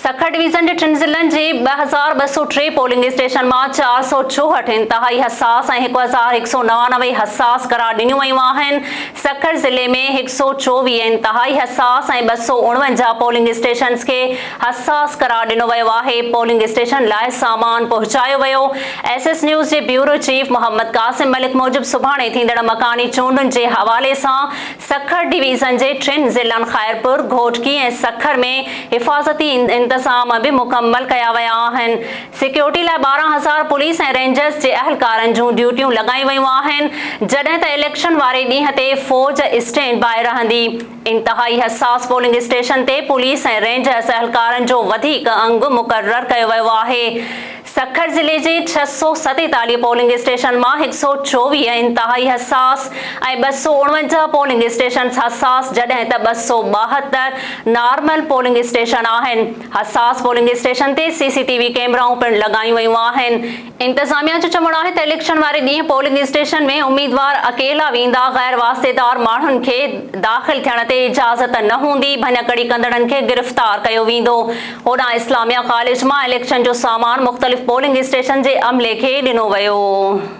Sukkur division جي ٽن ضلعن جي 2203 پولنگ اسٽيشن مان 464 انتهائي حساس ۽ 1199 حساس قرار ڏنيون ويون آهن. سکر ضلعي ۾ 124 انتهائي حساس ۽ 249 پولنگ اسٽيشنز کي حساس قرار ڏنو ويو آهي. پولنگ اسٽيشن لاء سامان پهچايو ويو. ايس ايس نيوز جي بيورو چيف محمد قاسم ملڪ موجب سڀاڻي ٿيندڙ مڪاني چونڊن جي حوالي سان سکر ڊويزن جي ٽن ضلعن خيرپور، گهوٽڪي ۽ سکر ۾ حفاظتي انتظام به مڪمل ڪيا ويا آهن. سيڪيورٽي لاء 12,000 پوليس ۽ رينجرز جي اهلڪارن جون ڊيوٽيون لڳايون ويون آهن، جڏهن ته اليڪشن واري ڏينهن تي فوج اسٽينڊ باء رهندي. انتهائي حساس پولنگ اسٽيشن تي پوليس ۽ رينجرز اهلڪارن جو وڌيڪ انگ مقرر ڪيو ويو آهي. سکر ضلعي جي 647 پولنگ اسٽيشن مان 124 انتهائي حساس ۽ 249 پولنگ اسٽيشنز حساس جڏهن ته 272 نارمل پولنگ اسٽيشن آهن. حساس پولنگ اسٽيشن تي سي سي ٽي وي ڪيمرائون پڻ لڳايون ويون آهن. انتظاميا جو چوڻ آهي ته اليڪشن واري ڏينهن پولنگ اسٽيشن ۾ اميدوار اڪيلا ويندا، غير واسطيدار ماڻهن کي داخل ٿيڻ تي اجازت نه هوندي، ڀڃڪڙي ڪندڙن کي گرفتار ڪيو ويندو. هوڏانهن اسلاميه ڪاليج مان اليڪشن جو سامان مختلف پولنگ اسٽيشن جي عملي کي ڏنو ويو.